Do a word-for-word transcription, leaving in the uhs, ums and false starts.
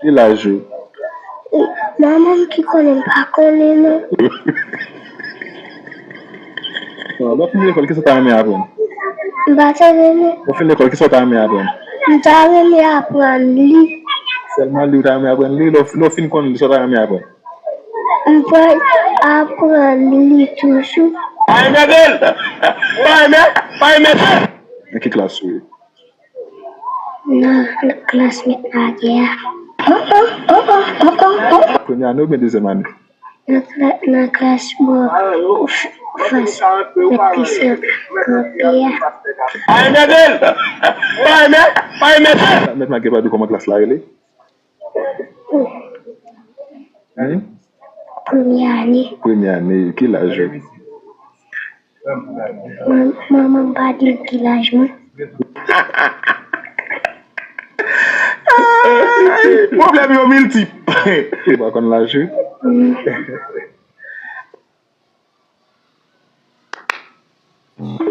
Ki laj ou? Manman m ki konnen, m pa konnen non. Bon, lè w fin lekòl, kisa w ta renmen aprann? M pa tande non. Lè w fin lekòl, kisa w ta renmen aprann? M ta renmen aprann li. Sèlman li w ta renmen aprann li? Lè w, lè w fin konn li, sa w ta renmen aprann? M pral aprann li toujou. Pa renmen gèl! Pa renmen, pa renmen gèl! Nan ki klas ou ye? Nan klas mèt lagè a. Premye ane oubyen dezyèm ane? Nan kla-, nan klas bò f-, fas mèt Christian kanpe a. Pa renmen gèl! Pa renmen, pa renmen gèl! Mèt Magè pa di w kòman klas la rele? Hmm? Premye ane. Premye ane, ki laj ou? Man-, manman m pa di m ki laj mwen. Pwoblèm yo miltip. Ou pa konn laj ou? Hmm.